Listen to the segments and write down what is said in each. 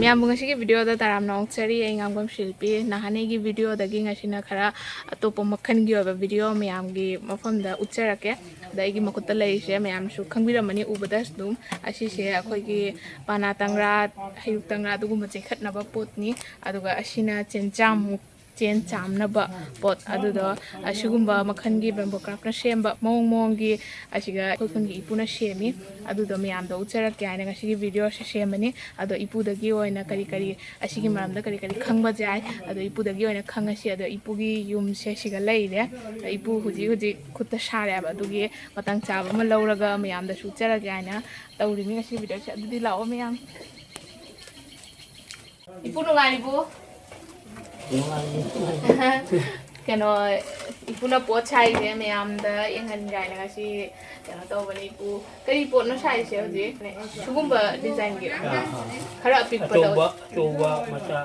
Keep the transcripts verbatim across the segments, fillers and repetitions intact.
ꯃꯌꯥꯝꯕꯨ ꯉꯁꯤꯒꯤ ꯚꯤꯗꯤꯑꯣꯗ ꯇꯔꯥꯝꯅ ꯑꯣꯛꯆꯔꯤ꯫ ꯑꯩ ꯉꯥꯡꯕꯝ ꯁꯤꯜꯄꯤ꯫ ꯅꯍꯥꯟ ꯑꯩꯒꯤ ꯚꯤꯗꯤꯑꯣꯗꯒꯤ ꯉꯁꯤꯅ ꯈꯔ ꯑꯇꯣꯞꯄ ꯃꯈꯜꯒꯤ ꯑꯣꯏꯕ ꯚꯤꯗꯤꯑꯣ ꯃꯌꯥꯝꯒꯤ ꯃꯐꯝꯗ ꯎꯠꯆꯔꯛꯀꯦ꯫ ꯑꯗ ꯑꯩꯒꯤ ꯃꯈꯨꯠꯇ ꯂꯩꯔꯤꯁꯦ ꯃꯌꯥꯝꯁꯨ ꯈꯪꯕꯤꯔꯝꯃꯅꯤ ꯎꯕꯗ ꯑꯗꯨꯝ꯫ ꯑꯁꯤꯁꯦ ꯑꯩꯈꯣꯏꯒꯤ ꯄꯥꯅꯥ ꯇꯪꯒ꯭ꯔꯥ, ꯍꯩꯔꯨꯛ ꯇꯪꯒ꯭ꯔꯥ ꯑꯗꯨꯒꯨꯝꯕ ꯆꯦꯟꯈꯠꯅꯕ ꯄꯣꯠꯅꯤ꯫ ꯑꯗꯨꯒ ꯑꯁꯤꯅ ꯆꯦꯟꯖꯥꯝꯃꯨꯛ ꯆꯦꯟ ꯆꯥꯝꯅꯕ ꯄꯣꯠ ꯑꯗꯨꯗꯣ ꯑꯁꯤꯒꯨꯝꯕ ꯃꯈꯜꯒꯤ ꯕꯦꯝꯕꯨ ꯀ꯭ꯔꯥꯐꯅ ꯁꯦꯝꯕ ꯃꯑꯣꯡ ꯃꯑꯣꯡꯒꯤ ꯑꯁꯤꯒ ꯑꯩꯈꯣꯏ ꯈꯨꯟꯒꯤ ꯏꯄꯨꯅ ꯁꯦꯝꯃꯤ꯫ ꯑꯗꯨꯗꯣ ꯃꯌꯥꯝꯗ ꯎꯠꯆꯔꯛꯀꯦ ꯍꯥꯏꯅ ꯉꯁꯤꯒꯤ ꯚꯤꯗꯤꯑꯣꯁꯦ ꯁꯦꯝꯕꯅꯤ꯫ ꯑꯗꯣ ꯏꯄꯨꯗꯒꯤ ꯑꯣꯏꯅ ꯀꯔꯤ ꯀꯔꯤ ꯑꯁꯤꯒꯤ ꯃꯔꯝꯗ ꯀꯔꯤ ꯀꯔꯤ ꯈꯪꯕ ꯌꯥꯏ, ꯑꯗꯣ ꯏꯄꯨꯗꯒꯤ ꯑꯣꯏꯅ ꯈꯪꯉꯁꯤ꯫ ꯑꯗꯣ ꯏꯄꯨꯒꯤ ꯌꯨꯝꯁꯦ ꯁꯤꯒ ꯂꯩꯔꯦ꯫ ꯑꯗꯣ ꯏꯄꯨ ꯍꯧꯖꯤꯛ ꯍꯧꯖꯤꯛ ꯈꯨꯠꯇ ꯁꯥꯔꯦꯕ, ꯑꯗꯨꯒꯤ ꯃꯇꯥꯡ ꯆꯥꯕ ꯑꯃ ꯂꯧꯔꯒ ꯃꯌꯥꯝꯗꯁꯨ ꯎꯠꯆꯔꯛꯀꯦ ꯍꯥꯏꯅ ꯇꯧꯔꯤꯅꯤ ꯉꯁꯤꯒꯤ ꯚꯤꯗꯤꯑꯣꯁꯦ꯫ ꯑꯗꯨꯗꯤ ꯂꯥꯛꯑꯣ ꯃꯌꯥꯝ꯫ ꯏꯄꯨ ꯅꯨꯡꯉꯥꯏꯔꯤꯕꯣ? ꯅꯨꯡꯉꯥꯏꯔꯤ꯫ ꯀꯩꯅꯣ, ꯏꯄꯨꯅ ꯄꯣꯠ ꯁꯥꯏꯁꯦ ꯃꯌꯥꯝꯗ ꯌꯦꯡꯍꯟꯒꯦ ꯍꯥꯏꯅ ꯉꯁꯤ ꯀꯩꯅꯣ ꯇꯧꯕꯅꯦ꯫ ꯏꯄꯨ, ꯀꯔꯤ ꯄꯣꯠꯅꯣ ꯁꯥꯏꯁꯦ ꯍꯧꯖꯤꯛ? ꯁꯤꯒꯨꯝꯕ ꯗꯤꯖꯥꯏꯟꯒꯤ? ꯑꯥ, ꯑꯥ꯫ ꯈꯔ ꯑꯄꯤꯛꯄꯗ ꯑꯆꯧꯕ, ꯑꯆꯧꯕ, ꯃꯆꯥ,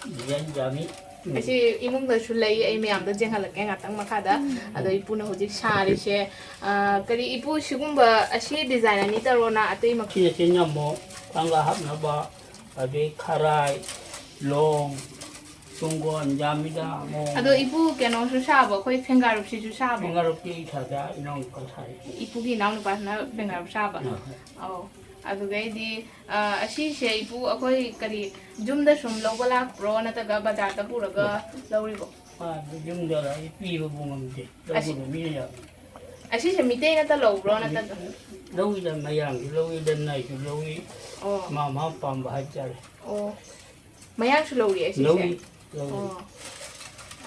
ꯗꯤꯖꯥꯏꯟ ꯌꯥꯝꯃꯤ꯫ ꯎꯝ꯫ ꯑꯁꯤ ꯏꯃꯨꯡꯗꯁꯨ ꯂꯩ, ꯑꯩ ꯃꯌꯥꯝꯗ ꯌꯦꯡꯍꯜꯂꯛꯀꯦ ꯉꯥꯛꯇꯪ ꯃꯈꯥꯗ꯫ ꯑꯗꯣ ꯏꯄꯨꯅ ꯍꯧꯖꯤꯛ ꯁꯥꯔꯤꯁꯦ, ꯑꯥ, ꯀꯔꯤ ꯏꯄꯨ, ꯁꯤꯒꯨꯝꯕ ꯑꯁꯤ ꯗꯤꯖꯥꯏꯟ ꯑꯅꯤ ꯇꯧꯔꯣꯅ ꯑꯇꯩ ꯃꯈꯜ? ꯁꯤꯅ ꯆꯦꯟꯖꯥꯝꯃꯣ, ꯀꯪꯂꯥ ꯍꯥꯞꯅꯕ, ꯑꯗꯩ ꯈꯔꯥꯏ, ꯂꯣꯡ, ꯇꯨꯡꯒꯣꯟ, ꯌꯥꯝꯃꯤꯗ ꯑꯃꯣꯝ꯫ ꯑꯗꯣ ꯏꯄꯨ ꯀꯩꯅꯣꯁꯨ ꯁꯥꯕ, ꯑꯩꯈꯣꯏ ꯐꯦꯡꯒꯥꯔꯨꯞꯁꯤꯁꯨ ꯁꯥꯕ? ꯐꯦꯡꯒꯥꯔꯨꯞꯇꯤ ꯑꯩ ꯁꯥꯗꯦ, ꯏꯅꯥꯎꯅꯨꯄꯥ ꯁꯥꯏ꯫ ꯏꯄꯨꯒꯤ ꯏꯅꯥꯎꯅꯨꯄꯥꯁꯤꯅ ꯐꯦꯡꯒꯥꯔꯨꯞ ꯁꯥꯕ? ꯑꯥ꯫ ꯑꯧ꯫ ꯑꯗꯨꯒꯩꯗꯤ, ꯑ, ꯑꯁꯤꯁꯦ ꯏꯄꯨ ꯑꯩꯈꯣꯏ ꯀꯔꯤ ꯌꯨꯝꯗ ꯁꯨꯝ ꯂꯧꯕ ꯂꯥꯛꯄ꯭ꯔꯣ ꯅꯠꯇ꯭ꯔꯒ ꯕꯖꯥꯔꯗ ꯄꯨꯔꯒ ꯂꯧꯔꯤꯕꯣ? ꯑꯥ, ꯌꯨꯝꯗ ꯂꯥꯛꯑꯦ, ꯄꯤꯕꯕꯨ ꯉꯝꯗꯦ, ꯑꯁꯤ-, ꯂꯧꯕꯗꯣ ꯃꯤꯅ ꯌꯥꯝꯃꯤ꯫ ꯑꯁꯤꯁꯦ ꯃꯤꯇꯩꯅꯇ ꯂꯧꯕ꯭ꯔꯣ ꯅꯠꯇ꯭ꯔꯒ? ꯂꯧꯏꯗ, ꯃꯌꯥꯡꯁꯨ ꯂꯧꯏ, ꯂꯅꯥꯏꯁꯨ ꯂꯧꯏ, ꯑꯣ꯫ ꯃꯥ ꯃꯥ ꯄꯥꯝꯕ ꯍꯥꯏꯇꯥꯔꯦ꯫ ꯑꯣ꯫ ꯃꯌꯥꯡꯁꯨ ꯂꯧꯔꯤ ꯑꯁꯤꯁꯦ? ꯂꯧꯏ, ꯂꯧꯏ꯫ ꯑꯣ꯫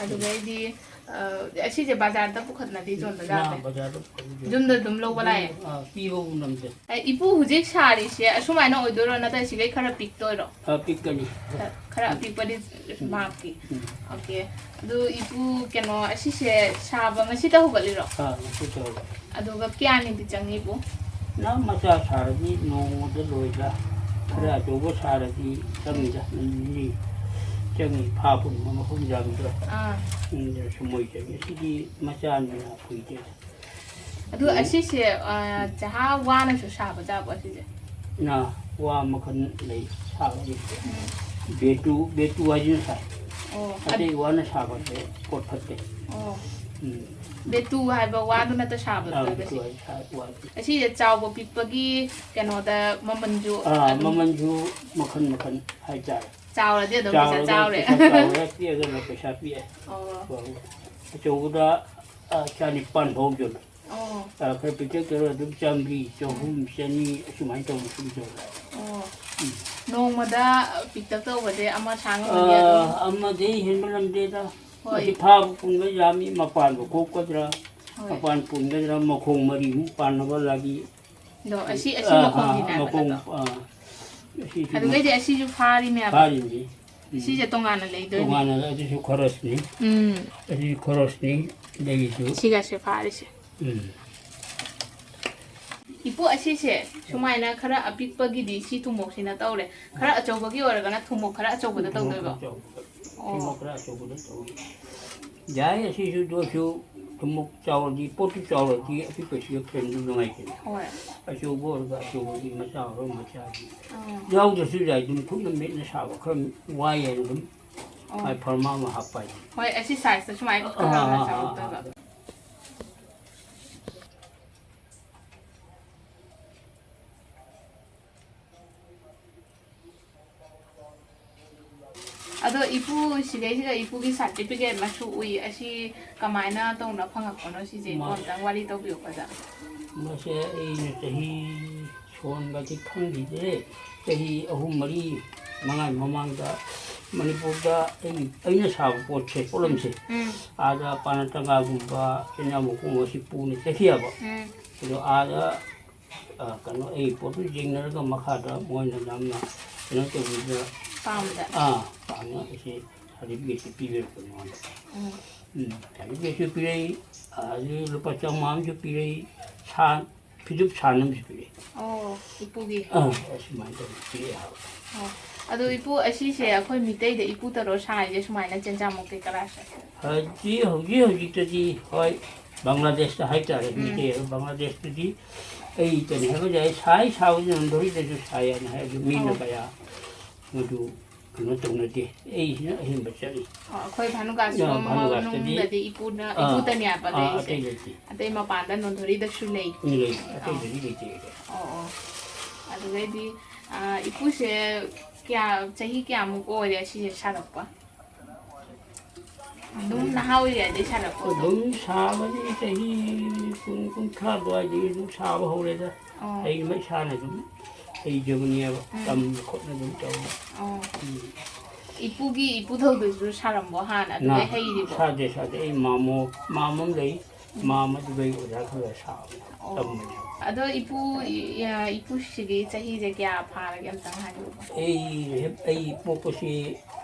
ꯑꯗꯨꯗꯩꯗꯤ, ꯑ, ꯑꯁꯤꯁꯦ ꯕꯖꯥꯔꯗ ꯄꯨꯈꯠꯅꯗꯤ ꯌꯣꯟꯕ ꯌꯥꯗꯦ? ꯕꯖꯥꯔꯗ ꯄꯨꯈꯠꯅꯗꯤ ꯌꯣꯟꯗꯦ꯫ ꯌꯨꯝꯗ ꯑꯗꯨꯝ ꯂꯧꯕ ꯂꯥꯛꯑꯦ? ꯑꯥ, ꯄꯤꯕꯕꯨ ꯅꯝꯗꯦ꯫ ꯑꯦ, ꯏꯄꯨ ꯍꯧꯖꯤꯛ ꯁꯥꯔꯤꯁꯦ ꯑꯁꯨꯃꯥꯏꯅ ꯑꯣꯏꯗꯣꯏꯔꯣ ꯅꯠꯇ꯭ꯔ ꯁꯤꯗꯩ ꯈꯔ ꯄꯤꯛꯇꯣꯏꯔꯣ? ꯑꯥ, ꯄꯤꯛꯀꯅꯤ꯫ ꯈꯔ, ꯈꯔ ꯑꯄꯤꯛꯄꯗꯤ ꯎꯝ꯫ ꯃꯥꯞꯀꯤ꯫ ꯎꯝ꯫ ꯑꯣꯀꯦ꯫ ꯑꯗꯨ ꯏꯄꯨ ꯀꯩꯅꯣ ꯑꯁꯤꯁꯦ ꯁꯥꯕ ꯉꯁꯤꯇ ꯍꯧꯒꯠꯂꯤꯔꯣ? ꯑꯥ, ꯉꯁꯤꯇ ꯍꯧꯒꯠꯂꯤ꯫ ꯑꯗꯨꯒ ꯀꯌꯥꯅꯤꯗꯤ ꯆꯪꯉꯤ ꯏꯄꯨ? ꯅꯪ ꯃꯆꯥ ꯁꯥꯔꯗꯤ ꯅꯣꯡꯃꯗ ꯂꯣꯏꯗ, ꯈꯔ ꯑꯆꯧꯕ ꯁꯥꯔꯗꯤ ꯆꯪꯉꯤꯗ, ꯅꯨꯃꯤꯠ ꯅꯤꯅꯤ ꯆꯪꯉꯤ, ꯐꯥ ꯄꯨꯟꯕ ꯃꯐꯝ ꯌꯥꯝꯗ꯭ꯔꯣ? ꯑꯥ꯫ ꯎꯝ, ꯁꯨꯝ ꯃꯣꯏ ꯆꯪꯉꯤ꯫ ꯁꯤꯗꯤ ꯃꯆꯥꯅꯤꯅ ꯀꯨꯏꯗꯦꯗ꯫ ꯑꯗꯨ ꯎꯝ꯫ ꯑꯁꯤꯁꯦ, ꯑ, ꯆꯍꯥ ꯋꯥꯅꯁꯨ ꯁꯥꯕ ꯖꯥꯠꯄꯣ ꯑꯁꯤꯁꯦ? ꯑꯥ꯫ ꯋꯥ ꯃꯈꯜ ꯂꯩ ꯁꯥꯕꯒꯤ꯫ ꯕꯦꯇꯨ, ꯕꯦꯇꯨ ꯍꯥꯏꯁꯤꯅ ꯁꯥꯏ꯫ ꯑꯣ, ꯑꯇꯩ ꯋꯥꯅ ꯁꯥꯕꯁꯦ ꯄꯣꯠ ꯐꯠꯇꯦ꯫ ꯑꯣ꯫ ꯎꯝ꯫ ꯕꯦꯇꯨ ꯍꯥꯏꯕ ꯋꯥꯗꯨ ꯅꯠꯇ ꯁꯥꯕꯗꯨ ꯑꯥ, ꯅꯠꯇꯦ ꯕꯦꯇꯨ ꯁꯤ? ꯍꯥꯏꯁꯤ ꯁꯥ-, ꯋꯥ꯫ ꯑꯁꯤꯁꯦ ꯆꯥꯎꯕ ꯄꯤꯛꯄꯒꯤ ꯀꯩꯅꯣꯗ ꯃꯃꯜꯁꯨ ꯑꯥ, ꯑꯗꯨꯝ ꯃꯃꯜꯁꯨ ꯃꯈꯜ ꯃꯈꯜ ꯍꯥꯏꯇꯥꯔꯦ꯫ ꯆꯥꯎꯔꯗꯤ ꯑꯗꯨꯝ ꯄꯩꯁꯥ ꯆꯥꯎꯔꯒ ꯆꯥꯎꯔꯦ꯫ ꯄꯩꯁꯥ ꯆꯥꯎꯔꯦ, ꯄꯤꯛꯑꯒꯅ ꯄꯩꯁꯥ ꯄꯤꯛꯑꯦ꯫ ꯑꯣ꯫ ꯑꯆꯧꯕꯗ, ꯑ, ꯆꯅꯤꯄꯥꯟ ꯐꯥꯎ ꯌꯣꯜꯂꯦ꯫ ꯑꯣ꯫ ꯑ, ꯈꯔ ꯄꯤꯛꯇꯛ ꯇꯧꯔ ꯑꯗꯨꯝ ꯆꯥꯝꯃꯔꯤ, ꯆꯍꯨꯝ, ꯆꯅꯤ ꯑꯁꯨꯃꯥꯏꯅ ꯇꯧꯅ ꯁꯨꯝ ꯌꯣꯜꯂꯦ꯫ ꯑꯣ꯫ ꯎꯝ꯫ ꯅꯣꯡꯃꯗ ꯄꯤꯛꯇꯛ ꯇꯧꯕꯁꯦ ꯑꯃ ꯁꯥ ꯉꯝꯃꯗꯤ ꯑꯗꯨꯝ ꯑ, ꯑꯃꯗꯩ ꯍꯦꯟꯕ ꯉꯝꯗꯦꯗ꯫ ꯍꯣꯏ꯫ ꯃꯁꯤ ꯐꯥꯕ ꯄꯨꯟꯕ ꯌꯥꯝꯃꯤ, ꯃꯄꯥꯟꯕꯨ ꯀꯣꯛꯀꯗ꯭ꯔꯥ? ꯍꯣꯏ꯫ ꯃꯄꯥꯟ ꯄꯨꯟꯒꯗ꯭ꯔꯥ? ꯃꯈꯣꯡ ꯃꯔꯤꯃꯨꯛ ꯄꯥꯟꯅꯕ ꯂꯥꯒꯤ꯫ ꯑꯗꯣ ꯑꯁꯤ, ꯑꯁꯤ ꯑꯥ, ꯃꯈꯣꯡꯁꯤꯅꯦ ꯑꯥ, ꯃꯈꯣꯡ, ꯅꯠꯇ꯭ꯔꯒ? ꯑꯥ, ꯑꯁꯤꯁꯨ ꯑꯗꯨꯒꯩꯗꯤ ꯑꯁꯤꯁꯨ ꯐꯥꯔꯤꯅꯦꯕ? ꯐꯥꯔꯤꯅꯤ꯫ ꯎꯝ꯫ ꯁꯤꯁꯦ ꯇꯣꯉꯥꯟꯅ ꯂꯩꯗꯣꯏꯅꯦ? ꯇꯣꯉꯥꯟꯅ, ꯑꯗꯨꯁꯨ ꯈꯣꯔꯁꯅꯤ꯫ ꯎꯝ꯫ ꯑꯁꯤ ꯈꯣꯔꯁꯅꯤ, ꯑꯗꯒꯤꯁꯨ꯫ ꯁꯤꯒꯁꯦ ꯐꯥꯔꯤꯁꯦ꯫ ꯎꯝ꯫ ꯏꯄꯨ, ꯑꯁꯤꯁꯦ ꯁꯨꯃꯥꯏꯅ ꯈꯔ ꯑꯄꯤꯛꯄꯒꯤꯗꯤ ꯁꯤ ꯊꯨꯝꯃꯣꯛꯁꯤꯅ ꯇꯧꯔꯦ, ꯈꯔ ꯑꯆꯧꯕꯒꯤ ꯑꯣꯏꯔꯒꯅ ꯊꯨꯝꯃꯣꯛ ꯈꯔ ꯑꯆꯧꯕꯗ ꯊꯨꯝꯃꯣꯛ ꯇꯧꯗꯣꯏꯕ? ꯈꯔ ꯑꯆꯧꯕꯗ꯫ ꯑꯣ꯫ ꯊꯨꯝꯃꯣꯛ ꯈꯔ ꯑꯆꯧꯕꯗ ꯇꯧꯏ꯫ ꯌꯥꯏ, ꯑꯁꯤꯁꯨ, ꯑꯗꯨ ꯑꯣꯏꯔꯁꯨ ꯊꯨꯝꯃꯣꯛ ꯆꯥꯎꯔꯗꯤ, ꯄꯣꯠꯇꯨ ꯆꯥꯎꯔꯗꯤ ꯑꯄꯤꯛꯄꯁꯤꯒ ꯐ꯭ꯔꯦꯝꯗꯨ ꯅꯨꯡꯉꯥꯏꯇꯦꯅ꯫ ꯍꯣꯏ꯫ ꯑꯆꯧꯕ ꯑꯣꯏꯔꯒ ꯑꯆꯧꯕꯗꯤ, ꯃꯆꯥ ꯑꯣꯏꯔꯒ ꯃꯆꯥꯗꯤ꯫ ꯑꯥ꯫ ꯌꯥꯎꯗ꯭ꯔꯁꯨ ꯌꯥꯏ, ꯑꯗꯨꯝ ꯈꯨꯠꯅ ꯃꯦꯠꯅ ꯁꯥꯕ ꯈꯔ ꯋꯥꯏ ꯍꯥꯏꯅ ꯑꯗꯨꯝ ꯑꯣ꯫ ꯃꯥꯏ ꯐꯔꯃꯥ ꯑꯃ ꯍꯥꯞꯄ ꯍꯥꯏꯗꯤ꯫ ꯍꯣꯏ, ꯑꯁꯤ ꯁꯥꯏꯖꯇ ꯁꯨꯃꯥꯏꯅ ꯑꯥ, ꯑꯥ, ꯀꯛꯑꯒ ꯑꯥ, ꯑꯥ, ꯆꯥꯎꯔꯛꯇꯣꯏꯕ꯫ ꯑꯥ꯫ ꯑꯗꯣ ꯏꯄꯨ, ꯁꯤꯗꯩꯁꯤꯗ ꯏꯄꯨꯒꯤ ꯁꯥꯔꯇꯤꯐꯤꯀꯦꯠ ꯃꯆꯨ ꯎꯏ, ꯑꯁꯤ ꯀꯃꯥꯏꯅ ꯇꯧꯅ ꯐꯪꯉꯛꯄꯅꯣ ꯁꯤꯁꯦ? ꯃꯥ-, ꯑꯝꯇꯪ ꯋꯥꯔꯤ ꯇꯧꯕꯤꯌꯨ ꯐꯖꯅ꯫ ꯃꯁꯦ ꯑꯩꯅ ꯆꯍꯤ ꯁꯣꯟꯕꯗꯤ ꯈꯪꯈꯤꯗ꯭ꯔꯦ, ꯆꯍꯤ ꯑꯍꯨꯝ, ꯃꯔꯤ, ꯃꯉꯥꯒꯤ ꯃꯃꯥꯡꯗ ꯃꯅꯤꯄꯨꯔꯗ ꯑꯩ, ꯑꯩꯅ ꯁꯥꯕ ꯄꯣꯠꯁꯦ, ꯄꯣꯠꯂꯝꯁꯦ, ꯎꯝ꯫ ꯑꯥꯗ ꯄꯥꯅꯇꯪꯒꯥꯒꯨꯝꯕ, ꯆꯤꯅꯥꯃꯨꯀꯨꯝꯕ ꯑꯁꯤ ꯄꯨꯅ ꯆꯠꯈꯤꯑꯕ꯫ ꯎꯝ꯫ ꯑꯗꯣ ꯑꯥꯗ ꯑ, ꯀꯩꯅꯣ, ꯑꯩ ꯄꯣꯠꯇꯨ ꯌꯦꯡꯅꯔꯒ ꯃꯈꯥꯗ ꯃꯣꯏꯅ ꯌꯥꯝꯅ ꯀꯩꯅꯣ ꯇꯧꯕꯤꯗꯅ, ꯄꯥꯝꯗ꯫ ꯑꯥ, ꯄꯥꯝꯅ ꯑꯩꯁꯦ ꯁꯥꯔꯇꯤꯐꯤꯀꯦꯠꯁꯦ ꯄꯤꯕꯤꯔꯛꯄꯅꯤ ꯃꯉꯣꯟꯗ꯫ ꯎꯝ꯫ ꯎꯝ, ꯁꯥꯔꯇꯤꯐꯤꯀꯦꯠꯁꯨ ꯄꯤꯔꯛꯏ, ꯑꯗꯒꯤ ꯂꯨꯄꯥ ꯆꯥꯝꯃꯉꯥ ꯑꯃꯁꯨ ꯄꯤꯔꯛꯏ, ꯁꯥ-, ꯐꯤꯖꯨꯞ ꯁꯥꯟꯅ ꯑꯃꯁꯨ ꯄꯤꯔꯛꯏ꯫ ꯑꯣ, ꯏꯄꯨꯒꯤ? ꯑꯥ, ꯑꯁꯨꯃꯥꯏꯅ ꯇꯧꯗꯅ ꯄꯤꯔꯛꯑꯦ ꯍꯥꯏꯕ꯫ ꯑꯣ, ꯑꯗꯣ ꯏꯄꯨ, ꯑꯁꯤꯁꯦ ꯑꯩꯈꯣꯏ ꯃꯤꯇꯩꯗ ꯏꯄꯨ ꯇꯧꯔ ꯁꯥꯔꯤꯁꯦ ꯁꯨꯃꯥꯏꯅ ꯆꯦꯟꯖꯥꯃꯨꯛ ꯀꯩꯀꯔꯥꯁꯦ? ꯍꯧꯖꯤꯛ, ꯍꯧꯖꯤꯛ ꯍꯧꯖꯤꯛꯇꯗꯤ, ꯍꯣꯏ, ꯕꯪꯒ꯭ꯂꯥꯗꯦꯁꯇ ꯍꯥꯏꯇꯥꯔꯦ, ꯎꯝ꯫ ꯃꯩꯇꯩ ꯍꯥꯏꯕ ꯕꯪꯒ꯭ꯂꯥꯗꯦꯁꯇꯗꯤ ꯑꯩ ꯀꯔꯤ ꯍꯥꯏꯕ ꯌꯥꯏ, ꯁꯥꯏ ꯁꯥꯕꯁꯤ ꯅꯟꯗꯣꯔꯤꯗꯁꯨ ꯁꯥꯏ ꯍꯥꯏꯅ ꯍꯥꯏ, ꯑꯗꯨ ꯃꯤꯅ ꯑꯣ꯫ ꯀꯌꯥ ꯃꯗꯨ ꯀꯩꯅꯣ ꯇꯧꯅꯗꯦ꯫ ꯑꯩꯁꯤꯅ ꯑꯍꯦꯟꯕ ꯆꯠꯂꯤ꯫ ꯑꯣ, ꯑꯩꯈꯣꯏ ꯚꯥꯅꯨꯒꯥꯁ ꯑ, ꯁꯣꯝ ꯚꯥꯅꯨꯒꯥꯁꯇꯗꯤ ꯃꯅꯨꯡꯗꯗꯤ ꯏꯄꯨꯅ, ꯑꯥ, ꯏꯄꯨꯇꯅꯦꯕ ꯑꯥ, ꯂꯩꯔꯤꯁꯦ꯫ ꯑꯇꯩ ꯂꯩꯇꯦ꯫ ꯑꯇꯩ ꯃꯄꯥꯟꯗ ꯅꯣꯟꯊꯣꯔꯤꯗꯁꯨ ꯂꯩ꯫ ꯂꯩ, ꯑꯇꯩꯗꯗꯤ ꯂꯩꯇꯦ꯫ ꯑꯣ, ꯑꯣ꯫ ꯑꯗꯨꯗꯩꯗꯤ, ꯑ, ꯏꯄꯨꯁꯦ ꯀꯌꯥ, ꯆꯍꯤ ꯀꯌꯥꯃꯨꯛ ꯑꯣꯏꯔꯦ ꯁꯤꯁꯦ ꯁꯥꯔꯛꯄ? ꯑꯗꯨꯝ ꯅꯍꯥ ꯑꯣꯏꯔꯤꯉꯩꯗꯩ ꯁꯥꯔꯛꯄ ꯑꯣꯏꯗꯣꯏ? ꯑꯗꯨꯝ ꯁꯥꯕꯗꯤ ꯆꯍꯤ ꯀꯨꯟ, ꯀꯨꯟꯊ꯭ꯔꯥ ꯑꯗꯨꯋꯥꯏꯗꯒꯤ ꯑꯗꯨꯝ ꯁꯥꯕ ꯍꯧꯔꯦꯗ꯫ ꯑꯣ꯫ ꯑꯩ ꯏꯁꯥꯅ ꯑꯗꯨꯝ ꯍꯩꯖꯕꯅꯦꯕ, ꯎꯝ꯫ ꯇꯝꯗ ꯈꯣꯠꯅ ꯑꯗꯨꯝ ꯇꯧꯔꯒ꯫ ꯑꯣ꯫ ꯎꯝ꯫ ꯏꯄꯨꯒꯤ ꯏꯄꯨꯊꯧꯗꯨꯁꯨ ꯁꯥꯔꯝꯕꯣ ꯍꯥꯟꯅ? ꯅ-, ꯑꯗꯨꯗꯩ ꯍꯩꯔꯤꯕꯣ? ꯁꯥꯗꯦ, ꯁꯥꯗꯦ꯫ ꯑꯩ ꯃꯥꯃꯣ, ꯃꯥꯃꯣ ꯑꯃ ꯂꯩ꯫ ꯎꯝ꯫ ꯃꯥꯃꯣꯗꯨꯗꯩ ꯑꯣꯖꯥ ꯈꯔ ꯈꯔ ꯁꯥꯕꯅꯦ, ꯑꯣ꯫ ꯇꯝꯕꯅꯦ꯫ ꯑꯗꯣ ꯏꯄꯨ, ꯏ-, ꯑ, ꯏꯄꯨꯁꯤꯒꯤ ꯆꯍꯤꯁꯦ ꯀꯌꯥ ꯐꯥꯔꯒꯦ ꯑꯝꯇꯪ ꯍꯥꯏꯕꯤꯌꯨꯕ? ꯑꯩ ꯍꯦꯛ, ꯑꯩ ꯄꯣꯛꯄꯁꯤ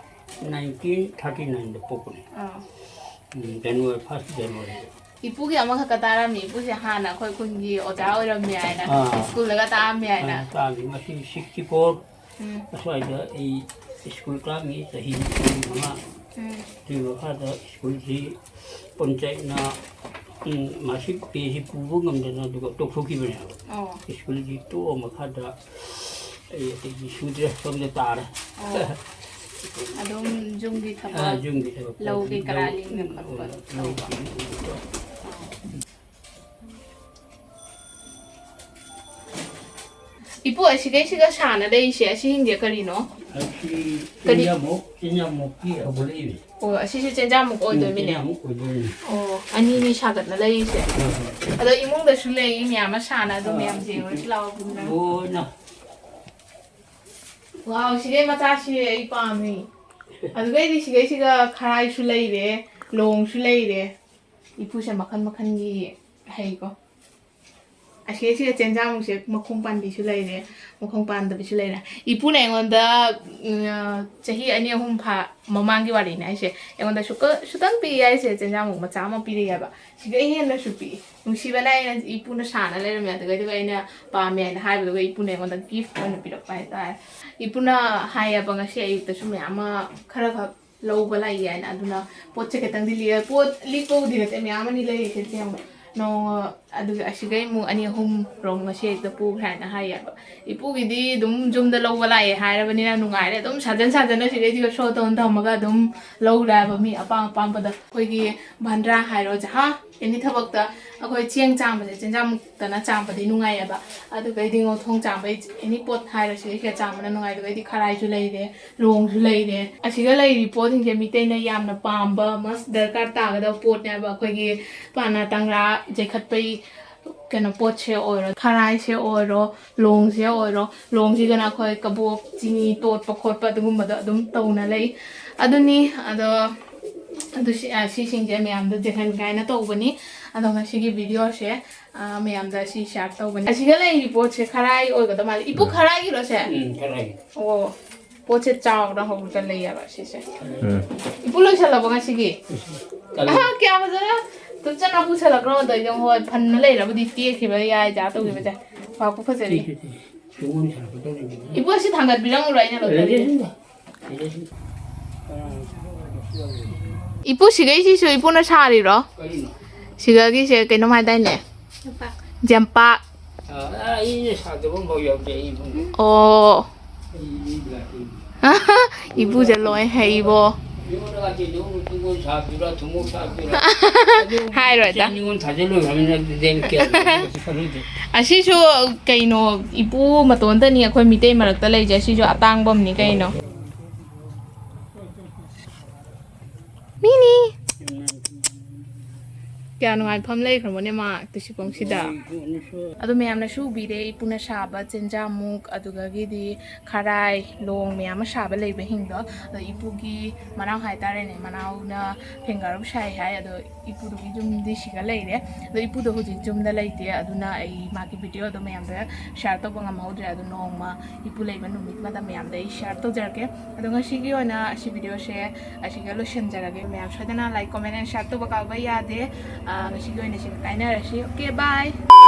nineteen thirty nineꯗ ꯄꯣꯛꯄꯅꯦ꯫ ꯑꯥ꯫ ꯎꯝ, January, first January꯫ ꯏꯄꯨꯒꯤ ꯑꯃꯈꯛꯀ ꯇꯥꯔꯝꯃꯤ꯫ ꯏꯄꯨꯁꯦ ꯍꯥꯟꯅ ꯑꯩꯈꯣꯏ ꯈꯨꯟꯒꯤ ꯑꯣꯖꯥ ꯑꯣꯏꯔꯝꯃꯦ ꯍꯥꯏꯅ, ꯑꯥ꯫ ꯁ꯭ꯀꯨꯜꯗꯒ ꯇꯥꯛꯑꯝꯃꯦ ꯍꯥꯏꯅ꯫ ꯑꯥ, ꯇꯥꯛꯑꯝꯃꯤ꯫ ꯃꯁꯤ sixty four ꯎꯝ꯫ ꯑꯁ꯭ꯋꯥꯏꯗ ꯑꯩ ꯁ꯭ꯀꯨꯜ ꯀꯥꯔꯝꯃꯤ, ꯆꯍꯤ ꯃꯔꯤ ꯃꯉꯥ꯫ ꯎꯝ꯫ ꯑꯗꯨꯒꯤ ꯃꯈꯥꯗ ꯁ꯭ꯀꯨꯜꯁꯤ ꯄꯟꯆꯥꯌꯠꯅ, ꯎꯝ, ꯃꯥꯁꯤꯛ ꯄꯦꯁꯤ ꯄꯨꯕ ꯉꯝꯗꯅ ꯑꯗꯨꯒ ꯇꯣꯛꯊꯣꯛꯈꯤꯕꯅꯦꯕ꯫ ꯑꯣ꯫ ꯁ꯭ꯀꯨꯜꯁꯤ ꯇꯣꯛꯑ ꯃꯈꯥꯗ ꯑꯩ ꯑꯇꯩꯗꯤ ꯁꯨꯗ꯭ꯔꯦ, ꯁꯣꯝꯗ ꯇꯥꯔꯦ꯫ ꯑꯣ꯫ ꯑꯗꯨꯝ ꯌꯨꯝꯒꯤ ꯊꯕꯛ, ꯑꯥ, ꯌꯨꯝꯒꯤ ꯊꯕꯛ ꯂꯧ ꯇꯧꯕ, ꯀꯩꯀꯔꯥ ꯂꯧ, ꯂꯤꯡꯕ ꯈꯣꯠꯄ ꯂꯧ ꯇꯧꯕ꯫ ꯂꯤꯡꯕ ꯈꯣꯠꯄ꯫ ꯏꯄꯨ, ꯑꯁꯤꯒꯩꯁꯤꯒ ꯁꯥꯅ ꯂꯩꯔꯤꯁꯦ, ꯑꯁꯤꯁꯤꯡꯁꯦ ꯀꯔꯤꯅꯣ? ꯑꯁꯤ ꯀꯔꯤ? ꯆꯤꯟꯖꯥꯃꯨꯛ, ꯆꯤꯟꯖꯥꯃꯨꯛꯀꯤ ꯍꯧꯒꯠꯂꯛꯏꯅꯤ꯫ ꯑꯣ, ꯑꯁꯤꯁꯦ ꯆꯦꯟꯖꯥꯃꯨꯛ ꯎꯝ, ꯑꯣꯏꯗꯣꯏꯃꯤꯅꯦ꯫ ꯆꯤꯟꯖꯥꯃꯨꯛ ꯑꯣꯏꯗꯣꯏꯅꯤ꯫ ꯑꯣ, ꯑꯅꯤꯅꯤ ꯁꯥꯒꯠꯅ ꯂꯩꯔꯤꯁꯦ꯫ ꯍꯣꯏ, ꯍꯣꯏ꯫ ꯑꯗꯣ ꯏꯃꯨꯡꯗꯁꯨ ꯂꯩ ꯃꯌꯥꯝ ꯑꯃ ꯁꯥꯅ, ꯑꯗꯣ ꯑꯥ, ꯃꯌꯥꯝꯁꯦ ꯌꯦꯡꯉꯨꯔꯁꯤ ꯂꯥꯛꯑꯣ, ꯄꯨꯟꯅ꯫ ꯂꯣꯏꯅ꯫ ꯋꯥꯎ, ꯁꯤꯒꯩ ꯃꯆꯥꯁꯤ ꯑꯩ ꯄꯥꯝꯃꯤ꯫ ꯑꯗꯨꯒꯩꯗꯤ ꯁꯤꯒꯩꯁꯤꯒ ꯈꯔꯥꯏꯁꯨ ꯂꯩꯔꯦ, ꯂꯣꯡꯁꯨ ꯂꯩꯔꯦ꯫ ꯏꯄꯨꯁꯦ ꯃꯈꯟ ꯃꯈꯟꯒꯤ ꯍꯩꯀꯣ꯫ ꯑꯁꯤꯒꯩꯁꯤꯒ ꯆꯦꯟꯖꯥꯃꯨꯛꯁꯦ ꯃꯈꯣꯡ ꯄꯥꯟꯕꯤꯁꯨ ꯂꯩꯔꯦ, ꯃꯈꯣꯡ ꯄꯥꯟꯗꯕꯤꯁꯨ ꯂꯩꯔꯦ꯫ ꯏꯄꯨꯅ ꯑꯩꯉꯣꯟꯗ, ꯎꯝ, ꯆꯍꯤ ꯑꯅꯤ ꯑꯍꯨꯝ ꯐꯥ ꯃꯃꯥꯡꯒꯤ ꯋꯥꯔꯤꯅꯦ ꯍꯥꯏꯁꯦ, ꯑꯩꯉꯣꯟꯗ ꯁꯨꯀ-, ꯁꯨꯇꯪ ꯄꯤꯛꯏ ꯍꯥꯏꯁꯦ, ꯆꯦꯟꯖꯥꯃꯨꯛ ꯃꯆꯥ ꯑꯃ ꯄꯤꯔꯛꯑꯦꯕ꯫ ꯁꯤꯗꯩ ꯍꯦꯟꯅꯁꯨ ꯄꯤꯛꯏ꯫ ꯅꯨꯡꯁꯤꯕꯅ ꯑꯩꯅ ꯏꯄꯨꯅ ꯁꯥꯅ ꯂꯩꯔꯝꯃꯦ, ꯑꯗꯨꯒ, ꯑꯗꯨꯒ ꯑꯩꯅ ꯄꯥꯝꯃꯦ ꯍꯥꯏꯅ ꯍꯥꯏꯕꯗꯨꯒ ꯏꯄꯨꯅ ꯑꯩꯉꯣꯟꯗ gift ꯑꯣꯏꯅ ꯄꯤꯔꯛꯄ ꯍꯥꯏꯇꯥꯔꯦ꯫ ꯏꯄꯨꯅ ꯍꯥꯏꯌꯦꯕ, ꯉꯁꯤ ꯑꯌꯨꯛꯇꯁꯨ ꯃꯌꯥꯝ ꯑꯃ ꯈꯔ ꯈꯛ ꯂꯧꯕ ꯂꯥꯛꯏ ꯍꯥꯏꯅ꯫ ꯑꯗꯨꯅ ꯄꯣꯠꯁꯦ ꯈꯤꯇꯪꯗꯤ ꯂꯤꯛꯑꯦ꯫ ꯄꯣꯠ ꯂꯤꯛꯄꯕꯨꯗꯤ ꯅꯠꯇꯦ, ꯃꯌꯥꯝ ꯑꯃꯅꯤ ꯂꯩꯔꯤꯁꯦ꯫ ꯁꯤ ꯌꯦꯡꯉꯣ꯫ ꯅꯣꯡ-, ꯑꯗꯨꯒ ꯑꯁꯤꯗꯩ ꯑꯃꯨꯛ ꯑꯅꯤ ꯑꯍꯨꯝ ꯔꯣꯝ ꯉꯁꯤ ꯍꯦꯛꯇ ꯄꯨꯈ꯭ꯔꯦ ꯍꯥꯏꯅ ꯍꯥꯏꯌꯦꯕ꯫ ꯏꯄꯨꯒꯤꯗꯤ ꯑꯗꯨꯝ ꯌꯨꯝꯗ ꯂꯧꯕ ꯂꯥꯛꯑꯦ ꯍꯥꯏꯔꯕꯅꯤꯅ ꯅꯨꯡꯉꯥꯏꯔꯦ꯫ ꯑꯗꯨꯝ ꯁꯥꯖꯟ ꯁꯥꯖꯟꯅ ꯁꯤꯗꯩꯁꯤꯒ ꯁꯣ ꯇꯧꯅ ꯊꯝꯃꯒ ꯑꯗꯨꯝ ꯂꯧꯔꯦ ꯍꯥꯏꯕ, ꯃꯤ ꯑꯄꯥꯝ ꯑꯄꯥꯝꯕꯗ꯫ ꯑꯩꯈꯣꯏꯒꯤ ꯚꯥꯟꯗ꯭ꯔꯥ ꯍꯥꯏꯔꯣ, ꯖꯍꯥ, ꯑꯦꯅꯤ ꯊꯕꯛꯇ ꯑꯩꯈꯣꯏ ꯆꯦꯡ ꯆꯥꯝꯕꯁꯦ, ꯆꯦꯟꯖꯥꯡꯃꯨꯛꯇꯅ ꯆꯥꯝꯕꯗꯤ ꯅꯨꯡꯉꯥꯏꯌꯦꯕ꯫ ꯑꯗꯨꯒꯩꯗꯤ ꯉꯧꯊꯣꯡ ꯆꯥꯝꯕꯩ ꯑꯦꯅꯤ ꯄꯣꯠ ꯍꯥꯏꯔꯣ, ꯁꯤꯗꯩꯁꯤꯗ ꯆꯥꯝꯕꯅ ꯅꯨꯡꯉꯥꯏ꯫ ꯑꯗꯨꯒꯩꯗꯤ ꯈꯔꯥꯏꯁꯨ ꯂꯩꯔꯦ, ꯂꯣꯡꯁꯨ ꯂꯩꯔꯦ꯫ ꯑꯁꯤꯗ ꯂꯩꯔꯤ ꯄꯣꯠꯁꯤꯡꯁꯦ ꯃꯤꯇꯩꯅ ꯌꯥꯝꯅ ꯄꯥꯝꯕ, ꯃꯁ ꯗꯔꯀꯥꯔ ꯇꯥꯒꯗꯕ ꯄꯣꯠꯅꯦꯕ꯫ ꯑꯩꯈꯣꯏꯒꯤ ꯄꯥꯅꯥ ꯇꯪꯒ꯭ꯔꯥ ꯌꯩꯈꯠꯄꯩ ꯀꯩꯅꯣ ꯄꯣꯠꯁꯦ ꯑꯣꯏꯔꯣ, ꯈꯔꯥꯏꯁꯦ ꯑꯣꯏꯔꯣ, ꯂꯣꯡꯁꯦ ꯑꯣꯏꯔꯣ, ꯂꯣꯡꯁꯤꯗꯅ ꯑꯩꯈꯣꯏ ꯀꯕꯣꯛ ꯆꯤꯅꯤ ꯇꯣꯠꯄ ꯈꯣꯠꯄ ꯑꯗꯨꯒꯨꯝꯕꯗꯣ ꯑꯗꯨꯝ ꯇꯧꯅ ꯂꯩ꯫ ꯑꯗꯨꯅꯤ꯫ ꯑꯗꯣ ꯑꯗꯨ ꯁꯤ-, ꯑ, ꯁꯤꯁꯤꯡꯁꯦ ꯃꯌꯥꯝꯗꯣ ꯖꯦꯈꯟ ꯀꯥꯏꯅ ꯇꯧꯕꯅꯤ꯫ ꯑꯗꯣ ꯉꯁꯤꯒꯤ ꯚꯤꯗꯤꯑꯣꯁꯦ, ꯑ, ꯃꯌꯥꯝꯗ ꯁꯤ ꯁꯤꯌꯥꯔ ꯇꯧꯕꯅꯤ꯫ ꯑꯁꯤꯗ ꯂꯩꯔꯤ ꯄꯣꯠꯁꯦ ꯈꯔꯥꯏ ꯑꯣꯏꯒꯗꯕ ꯃꯥꯜꯂꯦ꯫ ꯏꯄꯨ, ꯎꯝ꯫ ꯈꯔꯥꯏꯒꯤꯔꯣ ꯁꯦ? ꯎꯝ, ꯈꯔꯥꯏ꯫ ꯑꯣ, ꯄꯣꯠꯁꯦ ꯆꯥꯎꯅ ꯍꯧꯕꯗ ꯂꯩꯌꯦꯕ ꯁꯤꯁꯦ꯫ ꯎꯝ꯫ ꯏꯄꯨ, ꯂꯣꯏꯁꯜꯂꯕꯣ ꯉꯁꯤꯒꯤ? ꯀꯔꯤ? ꯑꯍ, ꯀꯌꯥ ꯐꯖꯅ ꯇꯨꯞꯆꯅ ꯄꯨꯁꯜꯂꯛꯈ꯭ꯔꯣ꯫ ꯑꯗꯩꯗꯤ ꯍꯣꯏ, ꯐꯟꯅ ꯂꯩꯔꯕꯨꯗꯤ ꯇꯦꯛꯈꯤꯕ ꯌꯥꯏ, ꯖꯥ ꯇꯧꯈꯤꯕꯁꯦ꯫ ꯄꯥꯛꯄꯨ ꯐꯖꯔꯤ꯫ ꯇꯦꯛꯈꯤ, ꯇꯦꯛꯈꯤ꯫ ꯁꯤꯒꯨꯝꯕ ꯁꯥꯄꯣꯠꯇꯧꯔꯤꯕꯅꯤ꯫ ꯏꯄꯨ, ꯑꯁꯤ ꯊꯥꯡꯒꯠꯄꯤꯔꯝꯃꯨꯔꯣ, ꯑꯩꯅ ꯂꯧꯖꯒꯦ꯫ ꯂꯩꯔꯦ꯫ ꯏꯄꯨ, ꯁꯤꯒꯩꯁꯤꯁꯨ ꯏꯄꯨꯅ ꯁꯥꯔꯤꯔꯣ? ꯀꯔꯤꯅꯣ? ꯁꯤꯒꯒꯤꯁꯦ ꯀꯩꯅꯣꯝ ꯍꯥꯏꯗꯥꯏꯅꯦ? ꯖꯦꯝꯄꯥꯛ꯫ ꯖꯦꯝꯄꯥꯛ꯫ ꯑ, ꯑꯩꯅ ꯁꯥꯗꯕ ꯑꯃꯐꯥꯎ ꯌꯥꯎꯗꯦ, ꯑꯩ ꯏꯕꯨꯡꯉꯣ꯫ ꯑꯣ꯫ ꯑꯩ ꯃꯤ ꯂꯥꯛꯇꯦ꯫ ꯏꯄꯨꯁꯦ ꯂꯣꯏ ꯍꯩꯕꯣ꯫ ꯃꯤꯉꯣꯟꯗꯒꯗꯤ ꯅꯪ ꯇꯨꯡꯒꯣꯟ ꯁꯥꯕꯤꯔꯥ, ꯊꯨꯝꯃꯣꯛ ꯁꯥꯕꯤꯔꯥ? ꯍꯥꯏꯔꯣꯏꯗ꯫ ꯃꯤꯉꯣꯟ ꯊꯥꯖꯤꯜꯂꯣꯏ ꯍꯥꯏꯕꯅꯤꯅ ꯑꯗꯨꯗꯤ ꯑꯩ ꯀꯌꯥ ꯈꯜꯂꯨꯗꯦ꯫ ꯑꯁꯤꯁꯨ ꯀꯩꯅꯣ, ꯏꯄꯨ ꯃꯇꯣꯟꯇꯅꯤ ꯑꯩꯈꯣꯏ ꯃꯤꯇꯩ ꯃꯔꯛꯇ ꯂꯩꯖꯦ꯫ ꯁꯤꯁꯨ ꯑꯇꯥꯡꯕ ꯑꯃꯅꯤ ꯀꯩꯅꯣ꯫ ꯃꯤꯅꯤ꯫ ꯀꯌꯥ ꯅꯨꯡꯉꯥꯏꯕ ꯐꯝ ꯂꯩꯈ꯭ꯔꯕꯅꯦ ꯃꯥ ꯇꯨꯁꯤꯐꯝꯁꯤꯗ꯫ ꯑꯗꯣ ꯃꯌꯥꯝꯅꯁꯨ ꯎꯕꯤꯔꯦ, ꯏꯄꯨꯅ ꯁꯥꯕ ꯆꯦꯟꯖꯥꯃꯨꯛ, ꯑꯗꯨꯗꯒꯤꯗꯤ ꯈꯔꯥꯏ, ꯂꯣꯡ ꯃꯌꯥꯝ ꯑꯃ ꯁꯥꯕ ꯂꯩꯕꯁꯤꯡꯗꯣ꯫ ꯑꯗꯣ ꯏꯄꯨꯒꯤ ꯃꯅꯥꯎ ꯍꯥꯏꯇꯥꯔꯦꯅꯦ, ꯃꯅꯥꯎꯅ ꯐꯦꯡꯒꯥꯔꯨꯛ ꯁꯥꯏ ꯍꯥꯏ꯫ ꯑꯗꯣ ꯏꯄꯨꯗꯨꯒꯤ ꯌꯨꯝꯗꯤ ꯁꯤꯒ ꯂꯩꯔꯦ꯫ ꯑꯗꯣ ꯏꯄꯨꯗꯣ ꯍꯧꯖꯤꯛ ꯌꯨꯝꯗ ꯂꯩꯇꯦ, ꯑꯗꯨꯅ ꯑꯩ ꯃꯥꯒꯤ ꯚꯤꯗꯤꯑꯣꯗꯣ ꯃꯌꯥꯝꯗ ꯁꯤꯌꯥꯔ ꯇꯧꯕ ꯉꯝꯍꯧꯗ꯭ꯔꯦ꯫ ꯑꯗꯣ ꯅꯣꯡꯃ ꯏꯄꯨ ꯂꯩꯕ ꯅꯨꯃꯤꯠ ꯑꯃꯗ ꯃꯌꯥꯝꯗ ꯑꯩ ꯁꯤꯌꯥꯔ ꯇꯧꯖꯔꯛꯀꯦ꯫ ꯑꯗꯣ ꯉꯁꯤꯒꯤ ꯑꯣꯏꯅ ꯑꯁꯤ ꯚꯤꯗꯤꯑꯣꯁꯦ ꯑꯁꯤꯒ ꯂꯣꯏꯁꯤꯟꯖꯔꯒꯦ꯫ ꯃꯌꯥꯝ ꯁꯣꯏꯗꯅ like, comment and share ꯇꯧꯕ ꯀꯥꯎꯕ ꯌꯥꯗꯦ꯫ ꯑꯥ, ꯉꯁꯤꯒꯤ ꯑꯣꯏꯅ ꯁꯤꯒ ꯀꯥꯏꯅꯔꯁꯤ꯫ Okay, bye꯫